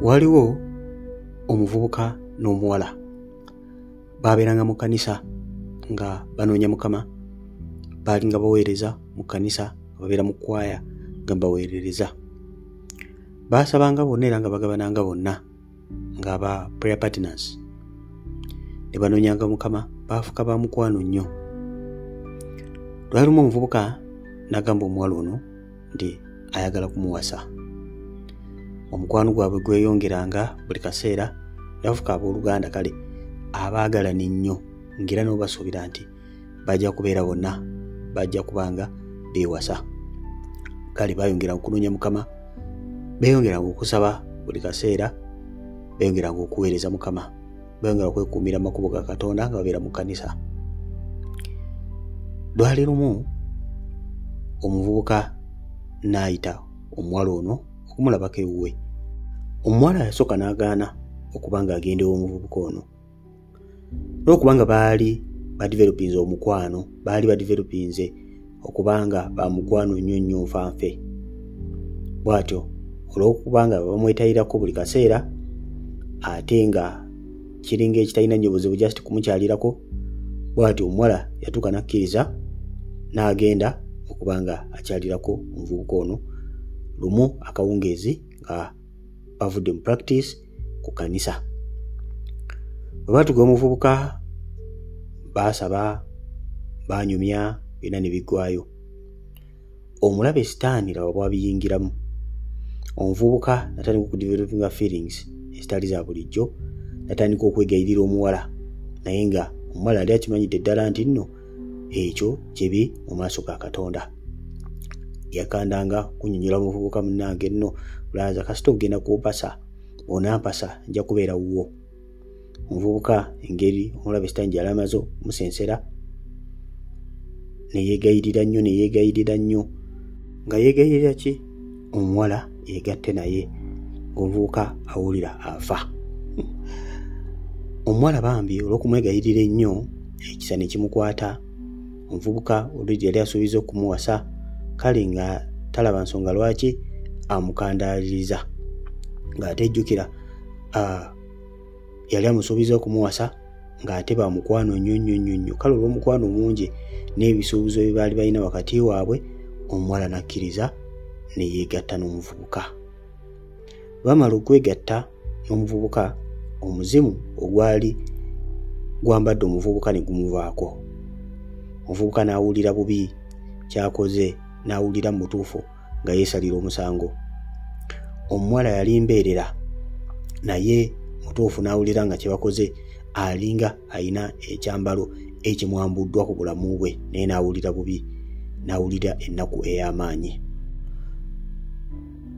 Waliwo omuvubuka n'omuwala baabeeranga mu kkanisa nga banoonya Mukama, baalinga baweereza mu kkanisa, nga babeera mu kkwaya nga baweerereza. Baasabanga bonna era nga bagabananga bonna nga ba prayer partners, ne banoonyanga Mukama, baafuuka ba mukwano nnyo. Lwali lumu omuvubuka n'agamba omuwala ono nti ayagala kumuwasa. Omukwano gwabwe gweyongeranga buli kaseera, ne bafuuka abooluganda kale abaagalana ennyo, ng'era nabo basuubira nti bajja kubeera bonna, bajja kubanga beewasa. Kale baayongeranga okunoonya Mukama, beeyongeranga okusaba buli kaseera, beeyongeranga okuweereza Mukama, beeyongera okwekuumira mu makubo ga Katonda nga babeera mu kkanisa. Lwali lumu omuvubuka n'ayita omuwala ono okumulabako ewuwe. Omuwala yasooka n'agaana okuba ng'agenda ew'omuvubuka ono, olw'okubanga baali badevelopinze omukwano, baali badevelopinze okubanga ba mukwano nnyo nnyo nfanfe. Bw'atyo olw'okubanga bamwetayirako buli kaseera, ate nga kiringa ekitalina nnyo buzibu just kumukyalirako, bw'atyo omuwala yatuuka n'akkiriza n'agenda okubanga akyalirako omuvubuka ono lumu akawungeezi nga bavudde mu practice ku kkanisa. Bwe baatuuka omuvubuka baasaba, baanyumya, byonna ne biggwaayo. Omulabe Sitaani laba bw'abiyingiramu. Omuvubuka n'atandika okudevelopinga feelings ezitali za bulijjo, n'atandika okwegayirira omuwala, naye nga omuwala yali akimanyidde ddala nti nno ekyo kibi mu maaso ga Katonda. Yakandanga kunnyonnyola muvubuka, munnange nno bulaza kasita ogenda kumpasa, bw'onampasa nja kubeera wuwo. Omuvubuka engeri omulabe Sitaani gye yali amaze omusensera, ne yeegayirira nnyo, ne yeegayirira nnyo. Nga yeegayirira ki? Omuwala yeegatte naye, ng'omuvubuka awulira afa. Omuwala bambi olw'okumwegayirira ennyo, ekisa ne kimukwata. Omuvubuka olwedde yali asuubiza okumuwasa, kale nga talaba nsonga lwaki amukandaaliriza, ng'ate ejjukira yali amusuubiza okumuwasa ng'ate ba mukwano nnyo nnyo nnyo nnyo. Kale olw'omukwano mungi n'ebisuubizo bye baali balina wakati waabwe, omuwala n'akkiriza ne yeegatta n'omuvubuka. Bamala okwegatta n'omuvubuka, omuzimu ogwali gwambadde omuvubuka ne gumuvaako. Omuvubuka n'awulira bubi ky'akoze, n'awulira mu butuufu nga yeesalira omusango. Omuwala yali mbeerera, naye mutuufu n'awulira nga kye bakoze alinga ayina ekyambalo ekimwambuddwa ku bulamu bwe, naye n'awulira bubi, n'awulira ennaku ey'amaanyi.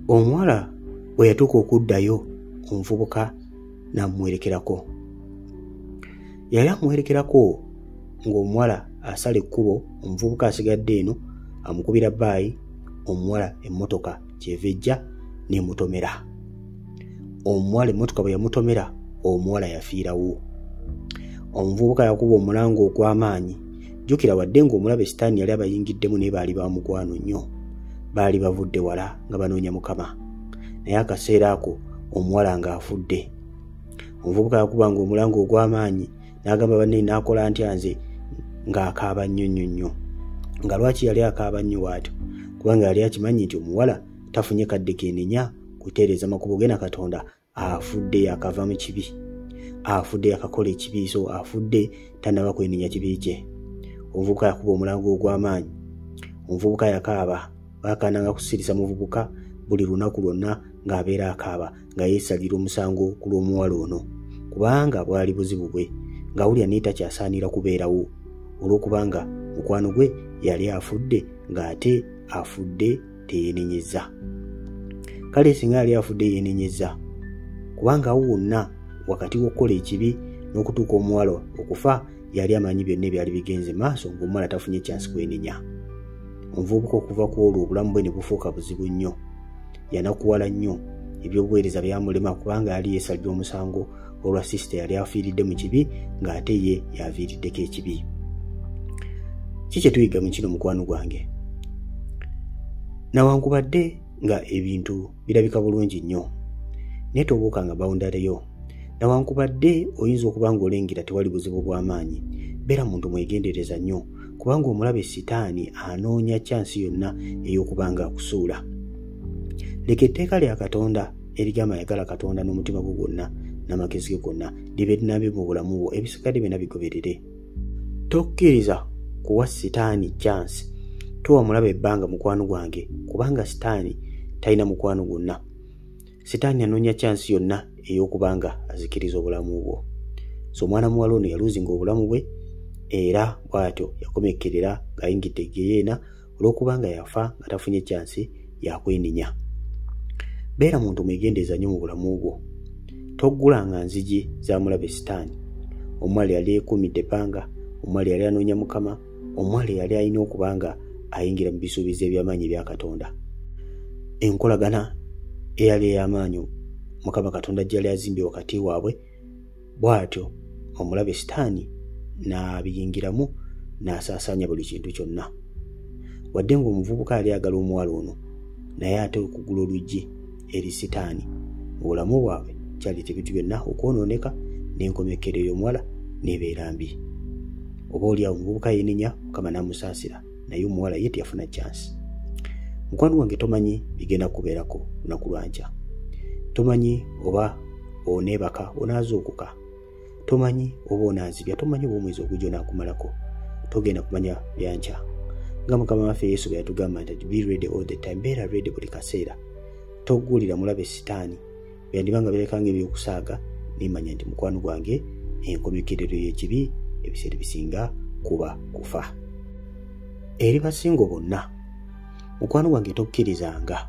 Omuwala bwe yatuuka okuddayo, omuvubuka n'amuwerekerako. Yali amuwerekerako ng'omuwala asala ekkubo, omuvubuka asigadde eno amukubira bbaayi, omuwala emmotoka kyeva ejja n'emutomera. Omuwala emmotoka bwe yamutomera, omuwala yafiirawo. Omuvubuka yakuba omulango ogw'amaanyi. Jjukira wadde ng'omulabe Sitaani yali abayingiddemu, naye baali ba mukwano nnyo, baali bavudde wala nga banoonya Mukama. Naye akaseera ako omuwala ng'afudde. Omuvubuka yakubanga omulango ogw'amaanyi n'agamba banne, n'akola ntya nze, ng'akaaba nnyo nnyo nnyo. Nga lwaki yali akaaba nnyo bw'atyo? Kubanga yali akimanyi nti omuwala tafunye kadde keenenya kutereeza makubo ge na Katonda, afudde yakava mu kibi, afudde yakakola ekibi, so afudde tannaba kwenenya kibi kye. Omuvubuka yakuba omulango ogw'amaanyi, omuvubuka yakaaba, baakaananga kusirisa muvubuka buli lunaku lwonna ng'abeera akaaba, nga yeesalira omusango ku lw'omuwala ono, kubanga bwali buzibu bwe, ng'awulira naye takyasaanira kubeerawo olw'okubanga mukwano gwe yali afudde, ng'ate afudde teyeenenyezza. Kale singa yali afudde yeenenyezza, kubanga awo wonna wakati w'okukola ekibi n'okutuuka omuwala okufa, yali amanyi byonna ebyali bigenze maaso ng'omuwala tafunye kyansi kwenenya. Omuvubuka okuva ku olwo obulamu bwe ne bufuuka buzibu nnyo. Yanakuwala nnyo, ebyobuweereza byamulema kubanga yali yeesalira omusango olwa sisita yali afiiridde mu kibi, ng'ate ye yaviiriddeko ekibi. Ki kye tuyiga mu kino mukwano gwange? Nawankubadde nga ebintu birabika bulungi nnyo, Naye tobuukanga boundary yo. Newankubadde oyinza okuba ng'olengera tewali buzibu bw'amaanyi, beera muntu mwegendereza nnyo, kubanga omulabe sitaani anoonya kyansi yonna ey'okuba nga akusuula. Leka etteeka lya Katonda erigamba yagala Katonda n'omutima gwo gwonna n'amagezi ge gonna libe linambi mu bulamu bwo, ebisigadde byonna bigoberere. Tokkiriza kuwa sitaani chance, towa mulabe ebbanga mukwano gwange, kubanga sitaani talina mukwano gwonna. Sitaani anoonya chance yonna ey'okuba nga azikiriza obulamu bwo. So omwana muwala ono yaluzinga obulamu bwe, era bw'atyo yakomekkerera ng'ayingidde geyeena olw'okubanga yafa nga tafunye chance yakwenenya. Beera muntu mwegendereza nnyo mu bulamu bwo. Toggulanga nzigi za mulabe sitaani. Omuwala yali yeekuumidde ebbanga, omuwala yali anoonya Mukama, omuwala yali alina okuba nga ayingira mu bisuubizo eby'amaanyi ebya Katonda. Enkolagana eyali ey'amaanyi Mukama Katonda gy'yali azimbye wakati waabwe, bw'atyo omulabe sitaani n'abiyingiramu n'asaasaanya buli kintu kyonna. Wadde ng'omuvubuka yali ayagala omuwala ono, naye ate okugula oluggi eri sitaani mu bulamu bwabwe kyaleeta ebintu byonna okwonooneka, n'enkomekkerero y'omuwala n'ebeera mbi. Oba oli awo omuvubuka yeenenya, Mukama n'amusaasira, naye omuwala ye teyafuna chance. Mukwano gwange, tomanyi bigenda kubeerako lunaku lwankya. Tomanyi oba oneebaka onaazuukuka, tomanyi oba onaazibya, tomanyi oba omwezi ogujja onaakumalako. Togenda kumanya byankya. Nga Mukama waffe Yesu bwe yatugamba nti be ready all the time, beera ready buli kaseera. Toggulira mulabe sitaani. Byandiba nga birekanga ebyokusaaga, nemanya nti mukwano gwange enkomekkerero y'ekibi ebiseera ebisinga kuba kufa. Eri basingo bonna, mukwano gwange tokkirizanga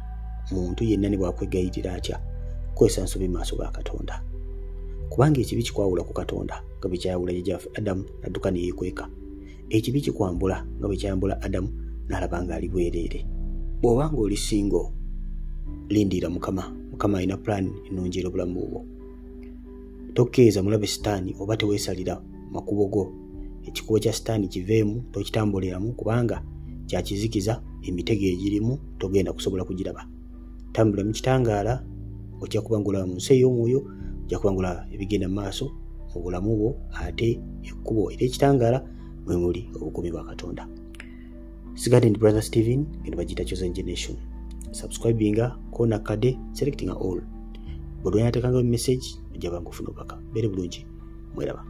muntu yenna ne bw'akwegayirira atya kukozesa nsobi mu maaso ga Katonda, kubanga ekibi kikwawula ku Katonda nga bwe kyayawula jjajjaffe Adamu n'adduka ne yeekweka. Ekibi kikwambula nga bwe kyayambula Adamu n'alaba ng'ali bwereere. Bw'oba ng'oli single, lindirira Mukama. Mukama alina plan ennungi eri obulamu bwo. Tokkiriza mulabe sitaani oba teweesalira makubo go. Ekikubo kya sitaani kiveemu, tokitambuliramu, kubanga kyakizikiza, emitego egirimu togenda kusobola kugiraba. Tambula mu kitangaala, ojja kuba ng'olaba mu nsi ey'omwoyo, ojja kuba ng'olaba ebigenda mu maaso mu bulamu bwo, ate ekkubo ery'ekitangaala mwe muli obukuumi bwa Katonda. Sigadde ndi Brother Steven, ngeno bagiyita Chosen Generation. Subscribinga, kona kade, selectinga all. Bwe lwenateekanga message, ojja banga ofuna obubaka. Beere bulungi, mweraba.